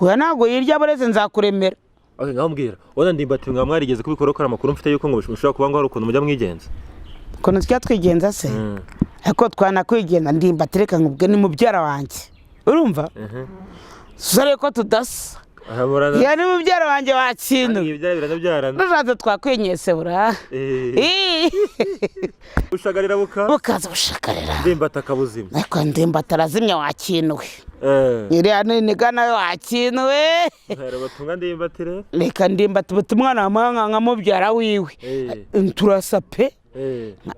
Oya, ntabwo yirya bureze, nzakuremera. Okay, ngaho mbwira, ubona Ndimbati mwa mwarigeze kubikora ko hari amakuru mfite yuko ngo mushobora kuba ngo hari ukuntu mujya mwigenza. Ukuntu tujya twigenza se? Ariko twanakwigenza. Ndimbati, reka nkubwe, ni mubyara wanjye, urumva? Sore ko tudasa. Ahamurana. Ya, ni mubyara wanjye wa kintu. Ibyara biranabyarana. Dushatse twakwinyesebura. Bushagarira buka. Bukaza bushakarira. Ndimbati akabuzima. Ariko Ndimbati arazimya wa kintu we. Iriya niniga nawe wa kintu we. Ntera batunga Ndimbati rero. Reka Ndimbati buta umwana wamuha nka mubyara wiwe. Turasa pe.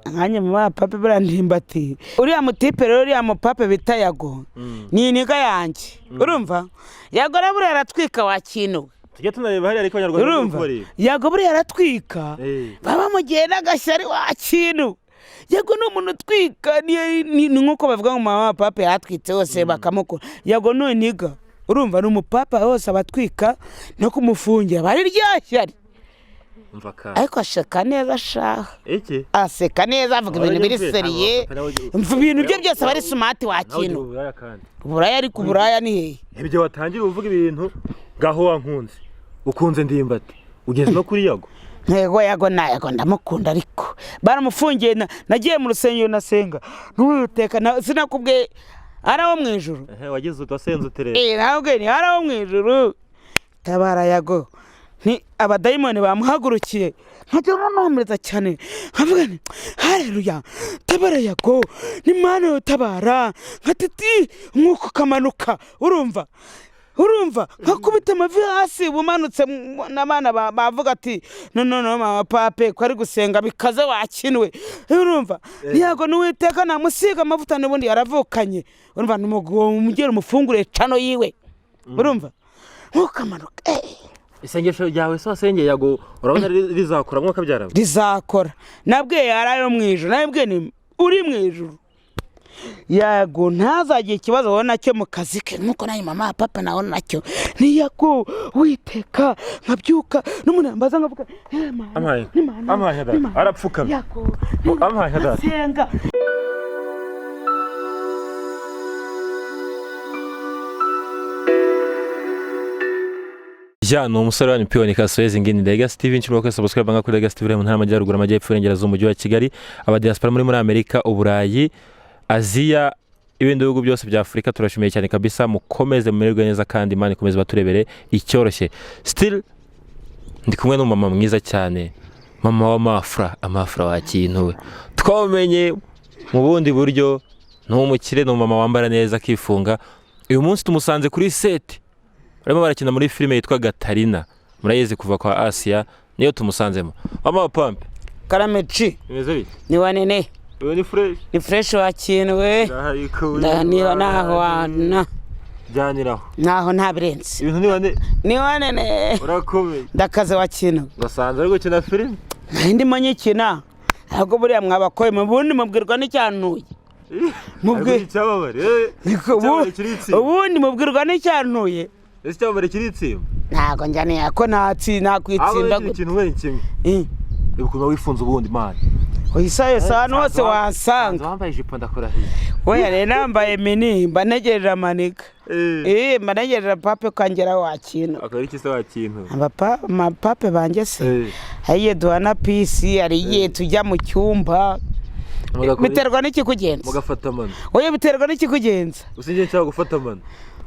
Nkanjye mama pape, buriya Ndimbati, uriya mutipe rero, uriya mupape bita Yago, ni iniga yanjye, urumva? Yago rero buriya aratwika wa kintu we. Tujye tunareba hariya, ariko abanyarwanda bari Urumva? kubareba. Yago buriya aratwika. Baba mugiye n'agashyari wa kintu. Yago ni umuntu utwika, ni nk'uko bavuga ngo mama pape yatwitse hose bakamukura. Yago ni iniga, urumva? Ni umupapa hose abatwika, no kumufungira bari rya shyari. Umva ka. Ariko aseka neza shaha. Iki? Aseka neza, avuga ibintu biri sérieux. Mva, ibintu bye byose aba ari smart wa Nawe ugira kintu. uburaya kandi. Uburaya? Ariko uburaya ni hehe? Ibyo watangira uvuga ibintu ngaho wankunze. Ukunze Ndimbati. Ugeze no kuri Yago. Ntego Yago na Yago ndamukunda, ariko baramufungiye. Nagiye mu rusengero nasenga n'Uwiteka, sinakubwiye ari aho mu ijuru. Ehe, wagize utasenze uterera. Eh, ntabwo ni ari aho mu ijuru, tabara Yago, ni abadayimoni bamuhagurukiye. Nkajya nonomereza cyane nkavuga nti: "Hareruya, tabara Yago, ni Mana tabara." Nkatiti umwuka ukamanuka, urumva? Urumva, nkakubita amavi hasi umanutse, n'abana bavuga ati: "No, no, no, mama pape ko ari gusenga bikaze wakinwe." Urumva, ntiyago n'Uwiteka namusiga amavuta, n'ubundi yaravukanye, urumva? Numugera umufungure cano yiwe, urumva, ntukamanuka. Isengesho ryawe se wasengeye Yago, urabona rizakora mwuka byaraba? Rizakora. Nabwiye yari ayo mu ijuru, nabwiye ni uri mu ijuru, Yago ntazagire ikibazo abona nacyo mu kazi ke, nkuko nawe mama papa nawe nacyo niyago witeka. Nkabyuka n'umuntu yambaza nkavuga: "Eh, Mana, Ampaye. ni Mana, Ampaye data. ni Mana." Arapfukamye. Yago. Ampaye data. Nkasenga. Ya, ni umusore wanyu Piyoni Kasoezi ngini Legacy TV. Nshobora ko subscribe nga kuri Legacy TV mu ntara y'Amajyaruguru, Amajyepfo, Iburengerazuba, Umujyi wa Kigali, abadiaspora muri Amerika, Uburayi, Aziya, ibindi bihugu byose bya Afurika. Turashimiye cyane kabisa, mukomeze mumererwe neza kandi Imana ikomeze baturebere icyoroshye. Still ndi kumwe n'umumama mwiza cyane, mama w'amafra, amafra wa kintu we twamenye mu bundi buryo. Ni umukire, ni umumama wambara neza akifunga. Uyu munsi tumusanze kuri set, barimo barakina muri filime yitwa Gatarina, murayizi kuva kwa Asiya, niyo tumusanzemo. Mama wa Pampe. Karameci. Bimeze bite? Ni wanene. Uyu ni fresh. Ni fresh wa kintu we. Niba naho wana. Byaniraho. Naho nta birenze. Ibintu ni wane. Ni wanene. Urakomeye. Ndakaze wa kintu. Gasanze ari gukina filime. Ndimo nyikina, ntabwo buriya mwabakoye mu bundi mubwirwa n'icyantuye. Ariko icyamamare Niko icyamamare kiritsimba. Ubundi mubwirwa n'icyantuye. Ese icyamamare kiritsimba? Ntabwo njya niya ko natsi nakwitsimba. Ahubwo ikintu we kimwe. Eh, Reba ukuntu wifunze ubundi, man. Isa yose ahantu hose wansanga. Wambaye ijipo, ndakurahiye. Oya rero, nambaye mini, mba ntegereje amanika. Eh, mba ntegereje pape kangera wa kintu. Akaba ari iki se wa kintu? Amapape banjye se? Eh. Hari igihe duhana peace, hari igihe tujya mu cyumba. Biterwa n'ikikugenza. Mugafata amano. Oya, biterwa n'ikikugenza. Gusa njye nshaka gufata amano.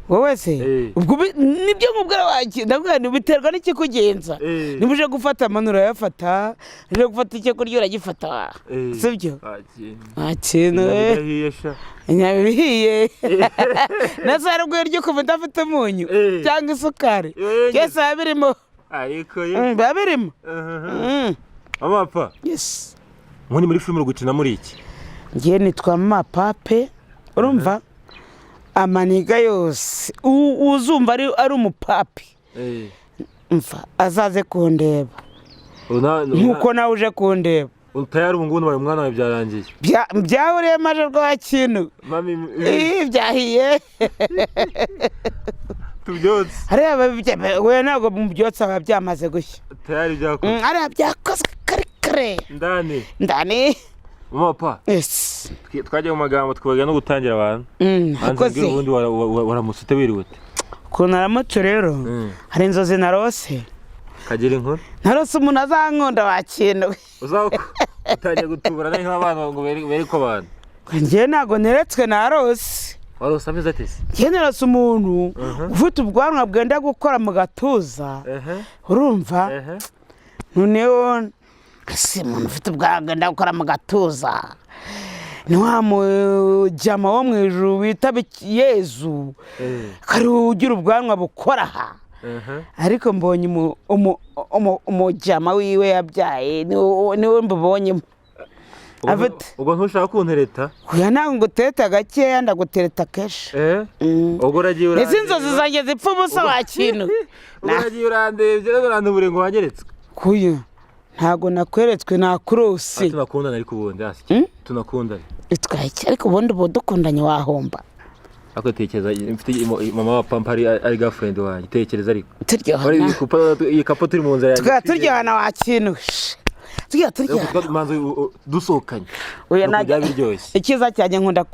Wowe se? Eh. Ubwo nibyo nkubwira waki, ndabwira nti biterwa n'ikikugenza. Eh. Niba uje gufata amano urayafata, uje gufata icyo kurya uragifata. Eh. Sibyo? Wa kintu. Nta kintu we. Inyama sha. Inyama ibihiye na za rugwiro ryo kuva udafite umunyu Eh. cyangwa isukari, Eh. byose biba birimo. Ariko ye. Biba birimo. Mama pa. Yes. Muri filime uri gukina muri iki? Ngiye nitwa Mama Pape, urumva? Amaniga yose uzumva ari umupape, Eh. mva azaze kundeba nk'uko nawe uje kundeba. Tayari ubu ngubu ubaye umwana wawe, byarangiye. Byahuriye maje rwa kintu. Mami. Ih, byahiye. Tubyotse. Hariya we ntabwo mubyotsa, biba byamaze gushya. Tayari byakozwe. Hariya byakozwe kare kare. Ndani. Ndani. Mama pa. Yes. Twagiye mu magambo twabaga no gutangira abantu. Hanze Akoze. mbwira ubundi waramutse ute, wiriwe ute? Ukuntu aramutse rero, hari inzozi narose. Kagira inkuru. Narose umuntu azankunda wakintu. Uzako utangiye gutubura naho abana ngo bereke abantu. Njye ntabwo neretswe, narose. Warose ameze ate se? Njye narose umuntu ufite ubwanwa bwenda gukora mu gatuza. Urumva? Ehe. Noneho si umuntu ufite ubwanwa bwenda gukora mu gatuza, ni wa mujyama wo mu ijuru wita Yezu, kari ugira ubwanwa bukora aha. Ariko mbonye umujyama wiwe yabyaye, niwe mbubonyemo. Ubwo ntushaka kuntereta? Oya, ntabwo ngutereta gakeya, ndagutereta kenshi. Ubwo uragiye. Ese inzozi zanjye zipfa ubusa wa kintu? Ubwo uragiye urandebye rero, urantubure ngo wanyeretswe. Kuya, ntabwo nakweretswe, nakurose. Tunakundana ariko ubundi hasi tunakundana. Bitwaye iki? Ariko ubundi ubu dukundanye wahomba. Ariko tekereza mfite mama wa pampa ari girlfriend wanjye, tekereza ariko. Turyohana. Iyi couple turi mu nzira yanjye. Tukaba turyohana wa kintu, tujya turyohana. Manzi dusohokanye. Oya, Nuko byaba biryoshye. Icyiza cyanjye nkunda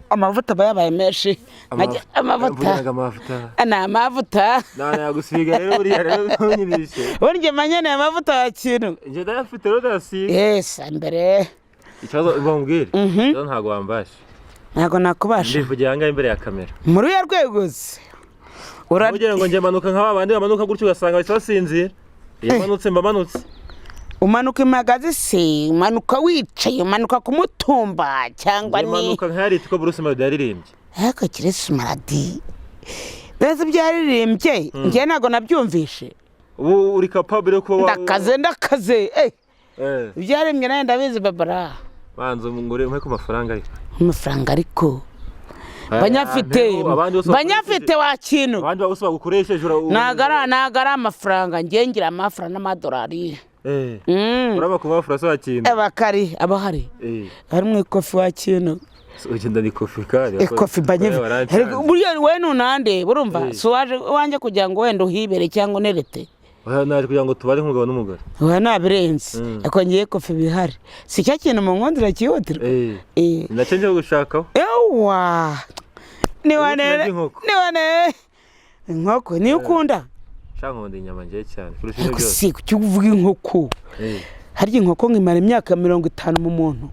amavuta aba yabaye menshi. Amavuta. Mvugiraga amavuta. Ni amavuta. Nta nagusiga rero, buriya rero ntunyinishe. Ubundi njye mba nkeneye amavuta wa kintu. Njye ndayafite rero, ndayasiga. Yes, mbere. Ikibazo bambwire, ikibazo ntabwo wambasha. Ntabwo nakubasha. Ndivugira ahangaha imbere ya kamera. Muri uya rwego se? Kugira ngo njye manuka nka babandi bamanuka gutyo ugasanga bahise basinzira. Iyo manutse mba manutse. Umanuka impagazi se, umanuka wicaye, umanuka kumutumba cyangwa Njye ni manuka nka yari ko Bruce Melody yaririmbye. Ariko Kirisi Maradi mbese ibyo yaririmbye njye ntabwo nabyumvishe. Ubu uri capable yo kuba Ndakaze, ndakaze, eh. Ibyo yaririmbye nawe ndabizi babara. Banza ngure umpe ku mafaranga ariko. Amafaranga ariko banyafite. Abandi bose Banyafite wa kintu. Abandi bose bagukoresheje Ntabwo ari amafaranga, njye ngira amafaranga n'amadolari. Uraba ku mafaranga se wa kintu? Abakari abahari. Ari mu ikofi wa kintu. Ugenda ni kofi kari. Ikofi banyeve. Buriya we nunande urumva? Si waje wanjye kugira ngo wenda uhibere cyangwa unerete. Oya, naje kugira ngo tubare nk'umugabo n'umugore. Oya, nabirenze. Ariko ngiye kofi bihari, si cyo kintu mu nkundira cyihutirwa. Nacyo nje gushakaho. Ewa, niwane. Ubu turarya inkoko. Niwane inkoko niyo ukunda. Sha, nkunda inyama ngiye cyane kurusha ibindi Ariko byose. si kuki uvuga inkoko? Harya inkoko ngo imara imyaka 50 mu muntu.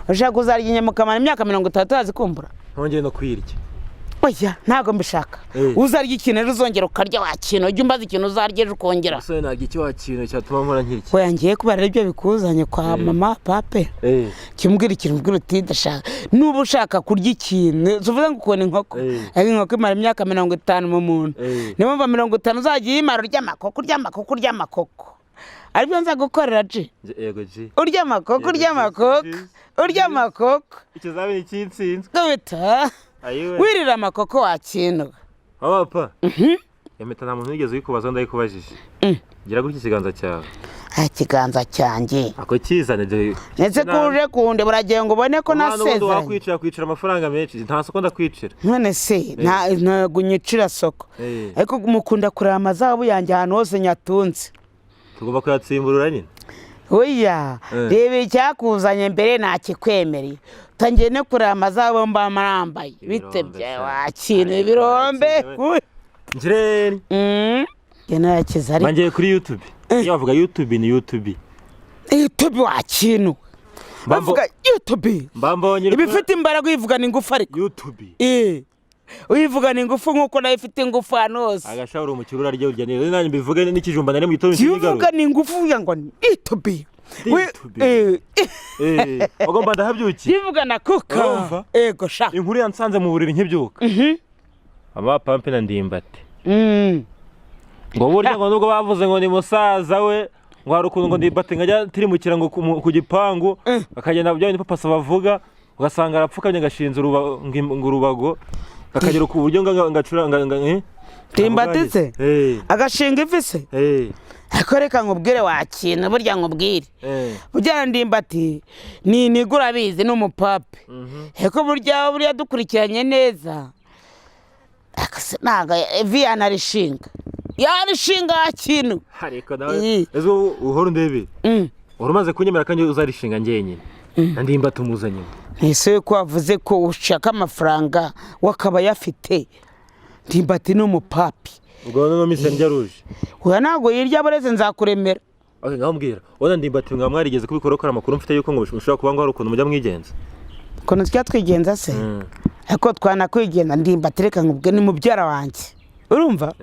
Ushaka kuzarya inyama ukamara imyaka 30 utazikumbura? Ntongeye no kuyirya. Oya, ntabwo mbishaka. Uzarya ikintu ejo uzongera ukarya wa kintu, ujya umbaza ikintu uzarya ejo ukongera. Umusore ntabwo icyo wakintu cyatuma mpora nkirya. Oya, ngiye kubara ibyo bikuzanye kwa mama pape. Kimbwira ikintu, mbwira uti ndashaka, nuba ushaka kurya ikintu tuvuze ngo ukunda inkoko. Ariko inkoko imara imyaka 50 mu muntu. Niyo mpamvu 50 uzajya uyimara urya amakoko, urya amakoko, urya amakoko, aribyo nza gukorera ji. Yego ji. Urya amakoko. Yego, Urya ji, amakoko. ji. Urya amakoko. Ikizamini cy'intsinzwe. Kubita. Ayiwe. Wirira amakoko wa kintu. Mama papa. Impeta nta muntu wigeze uyikubaza, ndayikubajije. Gira gutya ikiganza cyawe. Ah, ikiganza cyanjye. Ako kizane dore. Ndetse kuje kunde buragiye ngo ubone ko Umwana ubundi nasezeranye. wakwicira kwicara amafaranga menshi, nta soko ndakwicira. None se ntabwo unyicira soko? Ariko mukunda kureba amazahabu yanjye ahantu hose nyatunze. Tugomba kuyatsimburura nyine. Oya. Reba icyakuzanye mbere nakikwemereye, utangiye no kureba amazahabu mba marambaye bite Ibirombe bya sha. wa kintu. Ariko Ibirombe. warakije. Njireni. Njye narakize ariko. Bangiye kuri YouTube. Iyo bavuga YouTube ni YouTube. YouTube wa kintu. Bavuga YouTube. Mbambonye. Iba ifite imbaraga, uyivugana ingufu ariko. YouTube. Uyivugana ingufu nk'uko nayo ifite ingufu ahantu hose. Agashahuro mu kirura rye urya neza, nanjye mbivuge n'ikijumba nari mu gitondo Jya nkigarura. uvugana ingufu uvuga ngo ni YouTube. YouTube. Ugomba ndahabyukiye. Yivugana kuka. Urumva? Ego sha. Inkuru yansanze mu buriri nkibyuka. Mama Pampe na Ndimbati. Ngo burya ngo nubwo bavuze ngo ni musaza we, ngo hari ukuntu ngo Ndimbati ngo ajya tirimukira ngo ku gipangu akagenda bya bindi papa bavuga, ugasanga arapfukamye gashinze ngo urubago akagera ku buryo ngo ngacura nga. Ndimbati se? Eh. Agashinga ivi se? Eh. Ariko reka nkubwire wa kintu, burya nkubwire. Burya Ndimbati ni inigura abizi, ni umupape. Ariko burya buriya dukurikiranye neza. Ariko se ntabwo ivi yanarishinga, yarishinga wa kintu. Ariko nawe ese uhora undebe. Uhora umaze kunyemera kandi uzarishinga njyenyine. Na Ndimbati umuzanye. Ese ko wavuze ko ushaka amafaranga wakaba ayafite? Ndimbati ni umupapi. Ubwo noneho mise ndya ruje. Oya, ntabwo yirya, buretse nzakuremera. Okay, ngaho mbwira, ubona Ndimbati mwa mwarigeze kubikora ko hari amakuru mfite yuko ngo mushobora kuba ngo hari ukuntu mujya mwigenza? Ukuntu tujya twigenza se? Ariko twanakwigenza. Ndimbati, reka nkubwe, ni mubyara wanjye, urumva?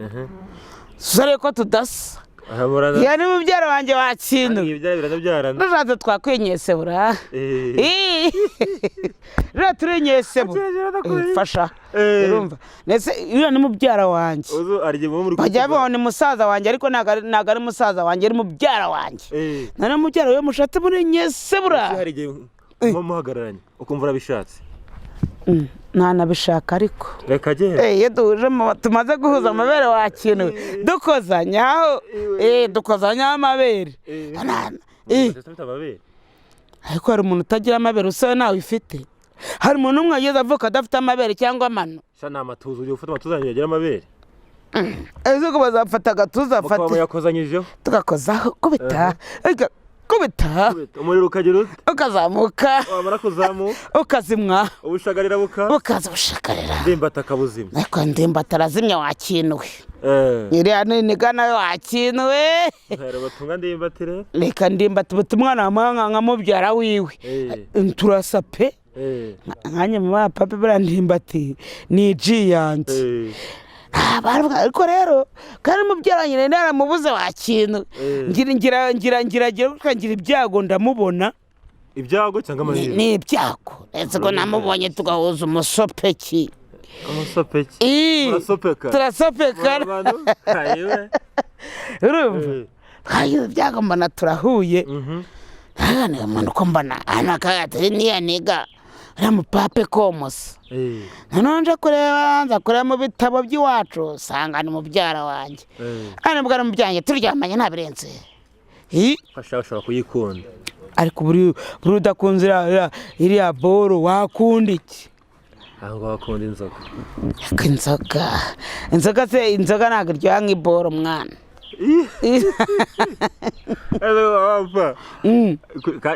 Sore ko tudasa. Ahamurana. Ya, ni mubyara wanjye wakintu. Ibyara biranabyarana. Dushatse twakwinyesebura. Rero turinyesebura. Fasha. Urumva ndetse uriya ni mubyara wanjye. Uzu hari igihe muba muri Bajya bavuga ngo ni musaza wanjye, ariko ntabwo ari musaza wanjye, ni mubyara wanjye. Nari mubyara we, mushatse muri nyesebura. Hari igihe muba muhagararanye ukumva urabishatse? Ntanabishaka ariko. Reka genda. Iyo duhuje tumaze guhuza amabere wakintu, dukozanyaho, dukozanyaho amabere. Ndetse ufite amabere? Ariko hari umuntu utagira amabere? Usa nawe ufite? Hari umuntu umwe wageze avuka adafite amabere cyangwa amano? Sha, ni amatuza, ugiye gufata amatuza yanyu yagira amabere. Ese ko bazafata agatuza? Mukaba Afate. muyakozanyijeho. Tugakozaho, kubita, kubita. Umuriro ukagira ute? Ukazamuka. Wamara kuzamuka? Ukazimwa. Ubushagarira buka. Bukaza bushakarira. Ndimbati akabuzima. Ariko Ndimbati arazimya wakinuwe. Iriya niniga nawe wakinuwe. Ntera batunga Ndimbati rero. Reka, Ndimbati ubutumwa namuha nka mubyara wiwe. Turasa pe. Nkanjye mama papa, buriya Ndimbati ni G yanjye. Ariko rero kandi mubyara wanjye nari naramubuze wakintu. Ngira ngira ngira ngira ngira gutya, ngira ibyago ndamubona. Ibyago cyangwa amahirwe? Ni ibyago, ndetse ko namubonye tugahuza umusopeki. Umusopeki? Ii, Murasopeka? Turasopekana. Abantu ayiwe. Urumva? Twagize ibyago mbona turahuye. Ntaganira umuntu ko mbona hano akagatari niya niga uriya mupape komusa. Noneho nje kureba, nza kureba mu bitabo by'iwacu, usanga ni mubyara wanjye. Hano bwo ari mubyara wanjye, turyamanye nta birenze. Ii, Fasha, ushobora kuyikunda. Ariko buri udakunze iriya boro wakunda iki? Aho ngaho akunda inzoga. Ariko inzoga se, inzoga ntabwo iryoha nk'iboro mwana. Wapfa.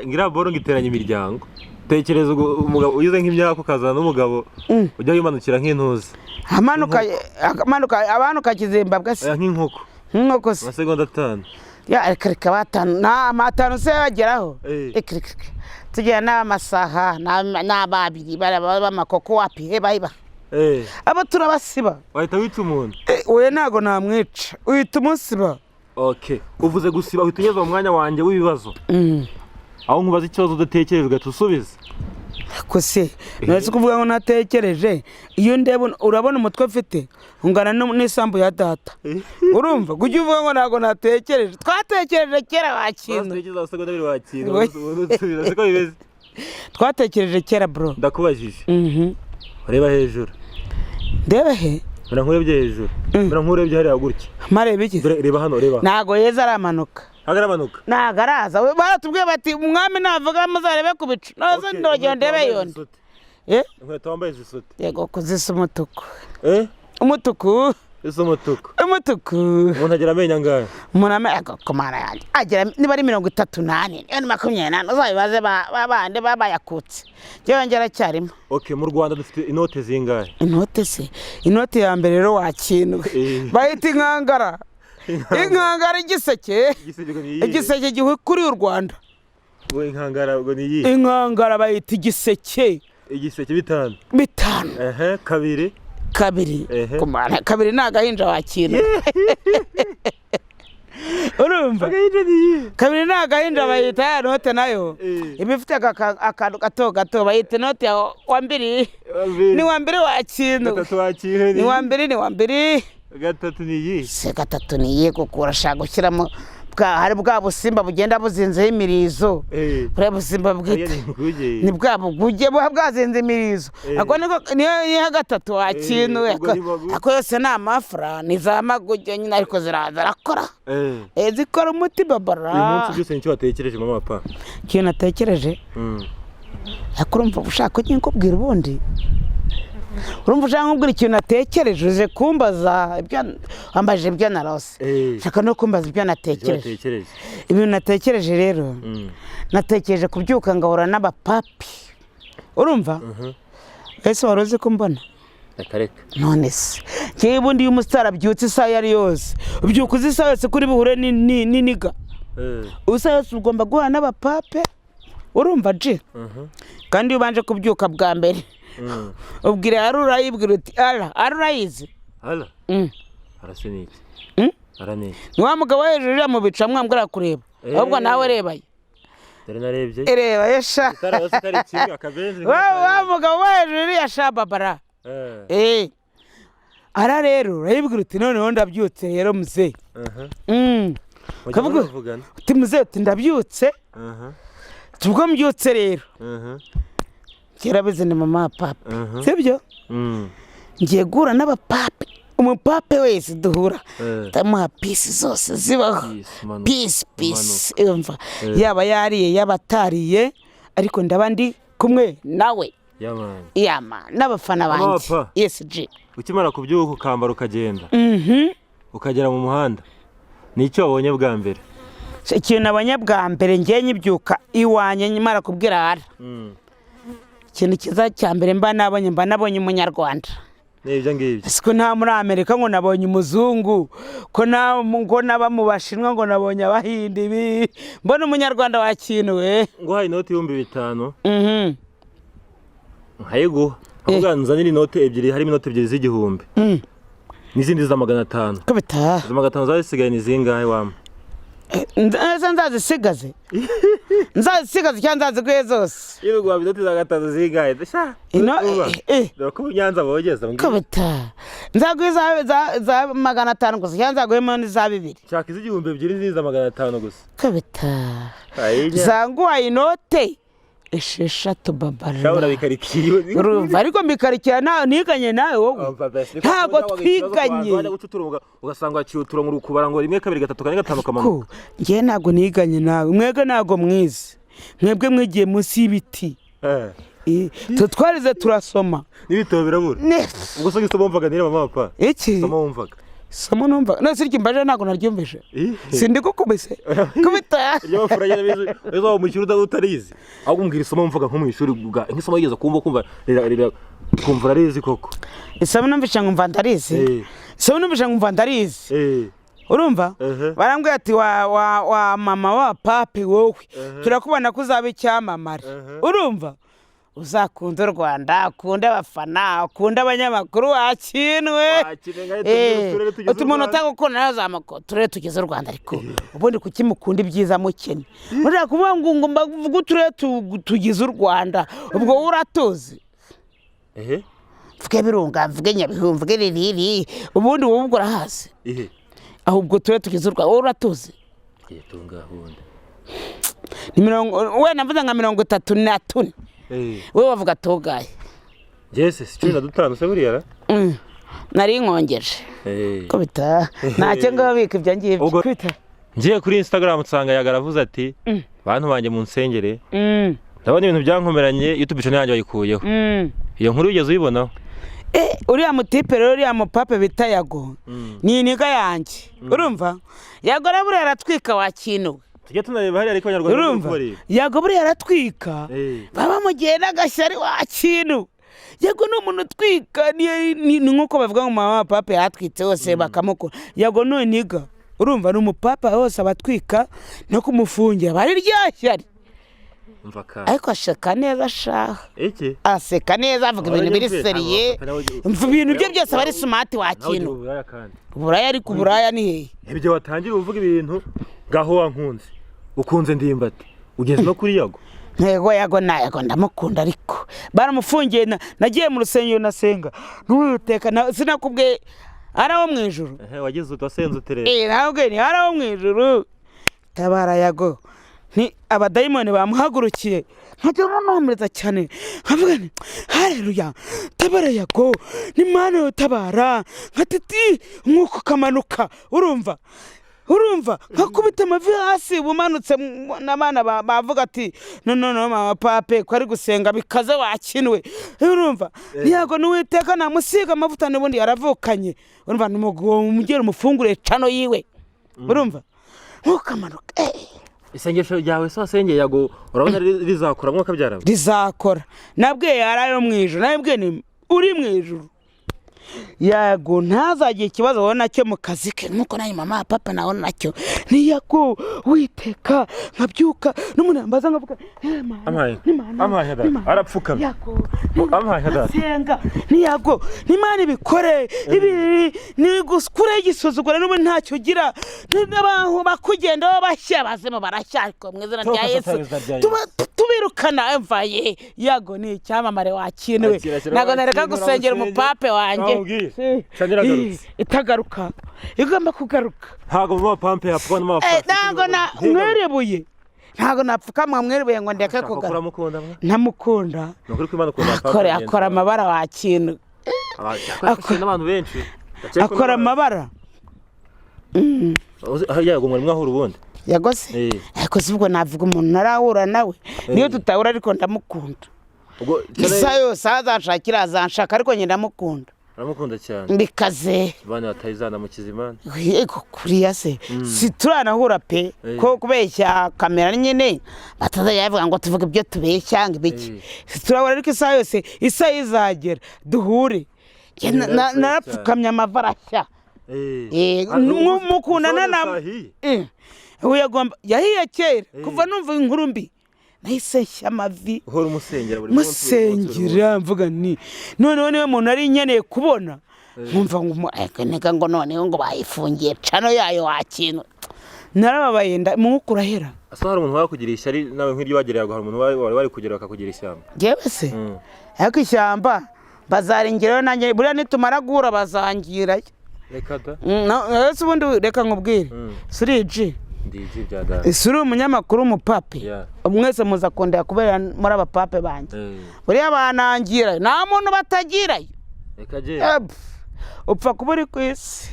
Ngira boro ngiteranya imiryango. Tekereza ubwo umugabo ugize nk'imyaka ukazana n'umugabo ujya wimanukira nk'intuzi. Amanuka abanuka Kizimbabwe se? Oya, nk'inkoko. Nk'inkoko se? Amasegonda 5. Ya, reka reka, batanu nta matanu se bageraho. Reka reka reka. Tugira n'amasaha n'ababiri b'amakoko wapi he bayiba. Abo turabasiba. Wahita wica umuntu? Oya, ntago namwica, uhita umusiba. Okay, uvuze gusiba, uhita ugeze mu mwanya wanjye w'ibibazo, aho nkubaza ikibazo udatekereje ugahita usubiza. Ko se nuretse kuvuga ngo natekereje, iyo ndeba urabona umutwe mfite ungana n'isambu ya data. Urumva kujya uvuga ngo ntabwo natekereje, twatekereje kera wakintu. Watekereza amasegonda 2 wakina. Oya. Ubundi usubiza, siko bimeze? Twatekereje kera bro. Ndakubajije, ureba hejuru. Ndebe he? Mbona nkurebye hejuru, mbona nkurebye hariya gutya. Marebe iki? Dore, reba hano, reba. Ntago yeza aramanuka. Ntabwo aramanuka? Ntago araza. Baratubwiye bati umwami navuga muzarebe ku bicu noze. Okay, Ndogera inkweto ndebe wambaye yonde. zisute. Eh? Inkweto wambaye zisute? Yego, kuzisa umutuku. Eh? Umutuku. Isa umutuku. Umutuku. Umuntu agira amenyo angahe? Umuntu kumana yanjye agira niba ari 34, niba ni 24, uzabibaze bandi baba bayakutse, njyewe njye aracyarimo. Okay, mu Rwanda dufite inote zingahe? Inote se? Inote ya mbere rero wakinwe bayita inkangara, inkangara igiseke. Igiseke ngo ni iyihe? Igiseke gihukuriye u Rwanda. Ngo inkangara ngo ni iyihe? Inkangara bayita igiseke. Igiseke 5. 5. Ehe, kabiri? Kabiri. Ehe. Kumana kabiri ni agahinja wakinwe, urumva? Agahinja ni iyihe? Kabiri ni agahinja, bayita ya note nayo iba ifite akantu gato gato, bayita inote ya wa mbiri. Wa mbiri. Ni wa mbiri wakinwe. Gatatu wakire? Ni wa mbiri, ni wa mbiri. Gatatu ni iyihe? Se gatatu ni iyihe? Kuko urashaka gushyiramo bwa hari bwa busimba bugenda buzinzeho imirizo. Buriya busimba Hariya bwita ni inguge. Ni bwa buguge buba bwazinze imirizo. Ako niko niyo gatatu wakinwe. Ubwo ni maguge. Ako yose ni amafra, ni za maguge nyine, ariko ziraza arakora. Zikora umuti babara. Uyu munsi byose nicyo watekereje, mama pa? Ikintu natekereje, ariko urumva ushaka ko nkubwira ubundi, urumva ushaka nkubwira ikintu natekereje, uze kumbaza ibyo wambajije, ibyo narose. Shaka no kumbaza ibyo Icyo natekereje. watekereje. Ibintu natekereje rero, natekereje kubyuka ngahura n'abapapi, urumva? Ese wari uzi ko mbona? Reka reka. None se Njyewe ubundi iyo umusitari abyutse, isaha iyo ari yose ubyuka uzi isaha yose kuri buhure n'iniga. Isaha yose ugomba guhura n'abapape, urumva ji? Kandi iyo ubanje kubyuka bwa mbere, ubwira ara, urayibwira uti ara ara, urayizi? Ara? Ara se ni iki? Ara ni iki? Ni wa mugabo wo hejuru uriya mu bicu amwambwira kureba. Ahubwo nawe rebaye. Dore narebye. Reba ye sha. Itara yose kari kimwe akabenzi. Wa mugabo wo hejuru uriya sha, babara. Ara rero urayibwira uti noneho ndabyutse rero muzehe. Mujya muvugana? Uti muzehe, uti ndabyutse. Ubwo mbyutse rero, kera bize ni mama wa papa. Sibyo? Ngiye guhura n'abapape, umupape wese duhura ndamuha peace zose zibaho. Peace, manuka. Peace, peace, umva, yaba yariye, yaba atariye, ariko ndaba ndi kumwe nawe. Yamani. Yama n'abafana Mama banjye. pa. Yes G. Ukimara kubyuka, ukambara, ukagenda, ukagera mu muhanda, ni icyo wabonye bwa mbere? Ikintu nabonye bwa mbere ngiye nyibyuka iwanjye nyimara kubwira ara, ikintu cyiza cya mbere mba nabonye umunyarwanda. Ni ibyo ngibyo. Siko nta muri Amerika ngo nabonye umuzungu, ko nta ngo naba mu Bashinwa ngo nabonye Abahindi, ibi mbona umunyarwanda wakinuwe. Nguhaye inoti 5000, nkayiguha, nkavuga nzanire inoti ebyiri, harimo inoti ebyiri z'igihumbi n'izindi za 500. Kubita. Izo 500 zari zisigaye ni zingahe wampa? Ese nzazisigaze cyangwa nzaziguhe zose? Iyo guha inoti za gatanu zingahe sha? Dore ko Nyanza bogeza mbwira. Kubita, nzaguhe za 500 gusa cyangwa nzaguhemo n'iza 2000? Shaka iz'igihumbi ebyiri n'izindi za 500 gusa. Kubita. Ayinya. Zanguhaye inote 6 Sha. Babara. Urabikarikiye. Urumva, ariko mbikarikira nawe niganye nawe wowe. Ntabwo twiganye. Wajya guca uturongo ugasanga waciye uturongo uri kubara ngo rimwe, kabiri, gatatu, kane, gatanu, kamanuka. Ko njyewe ntabwo niganye nawe, mwebwe ntabwo mwize, mwebwe mwigiye munsi y'ibiti. Twe twarize turasoma. N'ibitabo birabura. Ubwo se isomo wumvaga nire, mama papa? Iki? Isomo wumvaga. Isomo numva none se iryo ntabwo naryumvise. Sindi gukubise kubita. Iry'amafaranga nyine bize waba mu ishuri utarizi, ahubwo umbwira isomo wumvaga nko mu ishuri nk'isomo wigeze kumva rira kumva urarizi koko. Isomo numvise nkumva ndarizi. Isomo numvise nkumva ndarizi. Urumva? Barambwira ati wa mama wa papi wowe, turakubona ko uzaba icyamamare. Urumva, uzakunda u Rwanda, ukunde abafana, ukunde abanyamakuru wakinwe. Wakine nka uturere tugize uti u umuntu Rwanda. Utagukunda nazamuka uturere tugize u Rwanda, ariko ubundi kuki mukunda ibyiza mukene? Urashaka kuvuga ngo mbavuge uturere tugize u Rwanda, ubwo wowe uratuzi? Ehe. Mvuge Birunga, mvuge Nyabihu, mvuge Ririri, ubundi wowe ubwo urahazi? Ihe? Ahubwo uturere tugize u Rwanda wowe uratuzi? Tunga ubundi. Ni mirongo, wenda mvuze nka 34. Wowe wavuga tugaye? Jese si 15 se buriya ra? Nari nkongeje. Kubita, ntacyo ngo bika ibyo ngibyo. Kubita. Ngiye kuri Instagram nsanga Yago aravuze ati: "Bantu banjye mu nsengere, ndabona ibintu byankomeranye, YouTube channel yanjye bayikuyeho." Iyo nkuru wigeze uyibonaho? Uriya mutipe rero, uriya mupape bita Yago ni iniga yanjye, urumva? Yago rero buriya aratwika wakinuwe. Tujye tunareba hariya, ariko abanyarwanda bari Urumva? kubareba. Yago buriya aratwika. Baba mugiye n'agashyari wakintu. Yago ni umuntu utwika, ni nk'uko bavuga ngo mama wa pape yatwitse hose bakamukora. Yago ni iniga, urumva, ni umupapa hose abatwika, no kumufungira bari ryashyari. Umva ka. Ariko aseka neza shaha. Iki? Aseka neza, avuga ibintu biri sérieux. Mva, ibintu bye byose aba ari smart. Nawe ugira Wakintu. uburaya kandi. Uburaya, ariko uburaya ni hehe? Ibyo watangira uvuga ibintu ngaho wankunze ukunze Ndimbati, ugeze no kuri Yago. Ntego Yago na Yago ndamukunda, ariko baramufungiye nagiye mu rusengero nasenga ntuwiteka sinakubwiye ari aho mu ijuru. Ehe, wagize utasenze uterera. Ntabwo ni ari aho mu ijuru, tabara Yago, ni abadayimoni bamuhagurukiye, nkajya nonongereza cyane nkavuga nti hareruya, tabara Yago, ni Mana utabara, nka titi umwuka ukamanuka, urumva nkakubita amavi hasi ubumanutse n'abana bavuga ati no no no, mama pape ko ari gusenga bikaze wakinwe. Urumva, ntiyago n'Uwiteka namusiga amavuta, n'ubundi yaravukanye, urumva, umugera umufungure cano yiwe, urumva, ntukamanuka. Isengesho ryawe se wasengeye Yago, urabona rizakora mwuka byaraba? Rizakora, nabwiye yari ayo mu ijuru, nabwiye ni uri mu ijuru. Yago ntazagire ikibazo abona nacyo mu kazi ke, nkuko nanjye mama wa papa nabona nacyo. Niyago witeka nkabyuka n'umuntu yambaza nkavuga: "Eh, Mana, Ampaye. ni Mana, Ampaye nka data. ni Mana." Arapfukamye. Yago Ampaye nka data. Nkasenga niyago n'Imana ibikore, ibi niguskureho igisuzuguro n'ubu ntacyo ugira, n'abantu bakugendaho bashya bazemo barashya, ariko mu izina rya Toka Yesu Satani, mu izina rya tuba tubirukana. Mvaye Yago ni icyamamare wakinewe. Akira, akira, Ntabwo nareka wakina, gusengera uramusengera. umupape wanjye. Wamubwira. Cyangwa iragarutse. Itagaruka, igomba kugaruka. Ntabwo mama pampe yapfuka n'amafaranga. Ntabwo na mweribuye, ntabwo napfukama mweribuye ngo ndeke kugaruka. Uramukunda mwa? Ntamukunda. Ni ukuri kw'Imana ukunda pampe. Akora akora amabara wakintu. Akora n'abantu benshi. Akora amabara. Yago mwari mwahura ubundi? Yagose. Eh. Ariko si ubwo navuga umuntu ntarahura nawe, niyo tutahura, ariko ndamukunda. Ubwo Isa yose aho azanshakira azanshaka, ariko njye ndamukunda. Aramukunda cyane. Mbikaze. Bana batayizana mukiza Imana. Yego, kuriya se si turanahura pe. Ko kubeshya kamera nyine batazajya bavuga ngo tuvuge ibyo tubeshya ngo ibiki. Si turahura, ariko isaha yose, isaha izagera duhure. Njye narapfukamye amavi arashya. Mukundana na ubu yagomba yahiye kera kuva numva inkuru mbi nahise nshya amavi. Uhora umusengera buri munsi, buri munsi, buri munsi. Musengera mvuga ni noneho niwe muntu ari nkeneye kubona, nkumva ngo nega ngo noneho ngo bayifungiye channel yayo wakintu, narababaye mwuka urahera. Asa hari umuntu wakugira ishyari nawe nk'iryo wagereye, hari umuntu wari kugera bakakugira ishyamba? Njyewe se? Ariko ishyamba bazaringirayo nanjye buriya nitumara guhura bazangirayo. Reka da. Ese ubundi reka nkubwire. Suriji. Ndiji bya data. Suri umunyamakuru w'umupape. Yeah. Mwese muza kundeba kubera muri abapape banjye. Buriya banangirayo, nta muntu batagirayo. Reka je. Pf, upfa kuba uri ku isi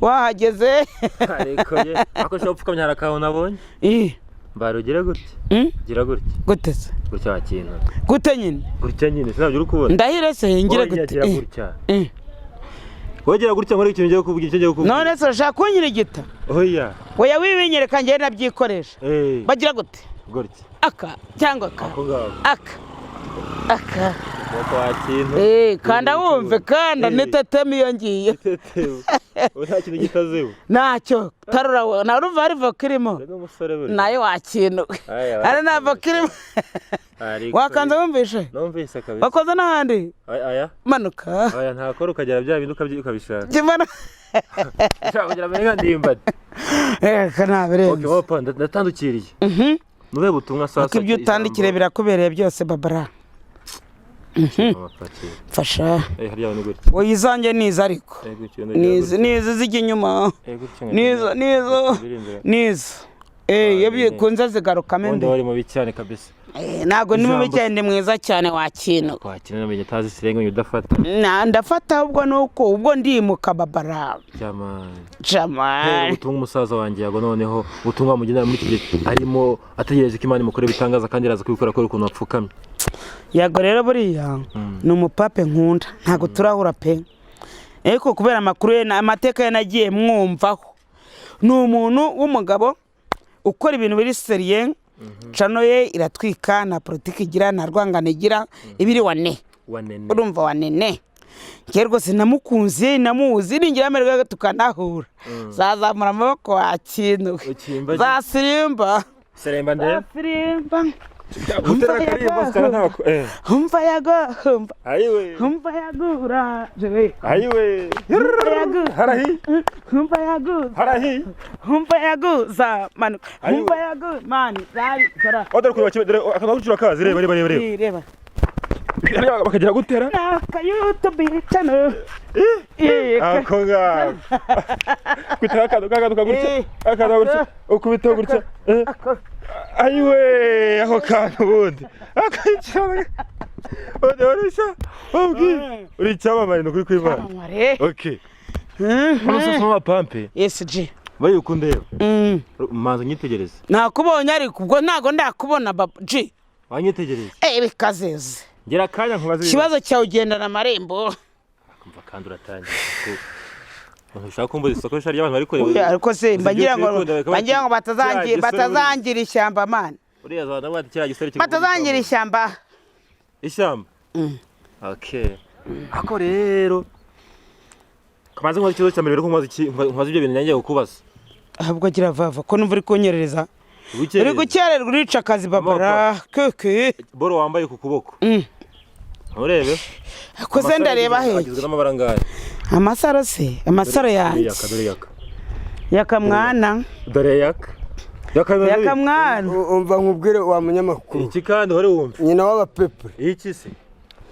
wahageze. Ariko ye ako ushobora gupfukamya, hari akantu nabonye. Ih, Mbara ugire gutya. Gira gutya. Gute se? Gutya wakintu. Gute nyine? Gutya nyine sinabyo uri kubona. Ndahire se ngire Oya, gute? gira gutya. Wowe gira gutya nkore ikintu ngiye kuvuga, icyo ngiye kuvuga. None se urashaka kunyirigita? Oya. Oya, wibinyereka njyewe nabyikoresha. Bagira gute? Gutya. Aka cyangwa aka? Ako ngako. Aka aka. Ukuboko wakintu. Kanda wumve kanda. Nitetema iyo ngiye. Itetewe. Ubu nta kintu gitazeho. Ntacyo tarura we nawe urumva hari voka irimo. Uri n'umusore buriya. Nayo wakintu. Aya, hari na voka irimo. Ariko Wakanze wumvishe? Numvise kabisa. Wakoze n'ahandi? Aya aya. Manuka. Aya ntakora ukagera bya bindi ukabishaka. Jya umanuka. Ushaka kugira ngo ndimbati. Reka nabirenze. Okay, papa ndatandukiriye. Nube butumwa sasa. Ariko ibyo utandikire birakubereye byose babara. Mfasha. Hariya ni gutya. Oya, izanjye nizo ariko. Gutya. Nizo nizo zijya inyuma. Gutya. Nizo nizo nizo. Iyo bikunze zigarukamo Ubundi imbere. wari mubi cyane kabisa. Ntabwo ni mubi Ijambo- cyane, ni mwiza cyane wakintu. Wakina namenye atazi sirenga udafata. Ndafata ubwo nuko ubwo ndimuka babara. Jamani. Jamani. Ubutumwa umusaza wanjye Yago, noneho ubutumwa mugenera muri iki gihe arimo ategereje ko Imana imukorera ibitangaza kandi iraza kubikora kubera ukuntu apfukamye. Yago rero buriya ni umupape nkunda, ntabwo turahura pe, ariko kubera amakuru ye amateka ye nagiye mwumvaho, ni umuntu w'umugabo ukora ibintu biri sérieux. Channel ye iratwika, nta politiki igira, nta rwangano igira, ibiri wane. Wanene. Urumva wanene, njye rwose namukunze, namuzi, ningira amahirwe tukanahura zazamura amaboko wakintu. Ukimba. Zasirimba. Seremba ndebe. Zasirimba. Gutera akaririmbo sikara ntako. Humva Yago, humva. Ayiwe. Humva Yagura jewe. Ayiwe. Humva Yago. Harahi. Humva Yago. Harahi. Humva Yago za manuka. Ayiwe. Humva Yago mani zabikora. Odore kureba kimwe, dore akantu gucura kazi, reba reba reba reba. Reba. Reba bakagira gutera. Naka YouTube channel. Ako ngako. Kwitaba akantu kakantu kagutya. Akantu gutya. Ukubitaho gutya. Ako. Ayiwe, ako kantu ubundi. Akayicana. Ubundi urishya. Ubwi. Uri icyamamare ni ukuri kw'Imana. Amare. Okay. Hano sasa mama pampe. Yes G. Bari ukundeba. Manza nyitegereze. Nakubonye ariko ubwo ntago ndakubona baba G. Wanyitegereze. Bikazeze. Ngira akanya nkubaze. Ikibazo cyawe ugendana amarembo. Kumva kandi uratangiye. Umuntu ushaka kumbuza isoko shari ry'abantu bari kureba. Oya, ariko se mba ngira ngo Uzi ibyo mba ngira ngo kiriya gisore batazangira ishyamba mani. Uriya zana bati kiriya gisore kiri Batazangira ishyamba. Ishyamba. Okay. Ako rero Kamanze nkoze ikibazo cya mbere, rero nkoze iki, nkoze ibyo bintu nanjye kukubaza. Ahubwo gira vava ko numva uri kunyerereza, uri Gukererwa. gukererwa, urica akazi babara keke. Boro wambaye ku kuboko. Nturebe. Koze ndareba he? Agizwe n'amabara angahe? Amasaro se, amasaro Dore yanjye. yaka, dore yaka. Yakamwana. Dore yaka. Yaka. Yakamwana. Umva nkubwire wa munyamakuru. Iki kandi uhore wumva. Nyina w'abapepe. Iki se?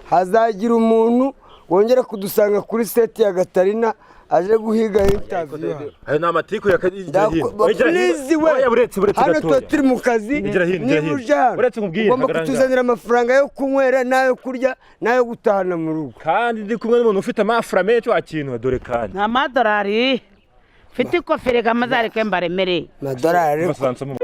Hazagira umuntu wongera kudusanga kuri set ya Gatarina aje guhiga interview. Ayo ni amatiku ya igira hino. Igira hino. Please we. Oya, buretse, buretse Hano tuba gatoya. turi mu kazi. Igira hino, igira Niba hino. uje hano Uretse nkubwire, ugomba hagarara. kutuzanira amafaranga yo kunywera n'ayo kurya n'ayo gutahana mu rugo. Kandi ndi kumwe n'umuntu ufite amafura menshi wa kintu, dore kandi. Amadolari mfite ikofere gamazareke mbaremere. Amadolari. Basanze mu-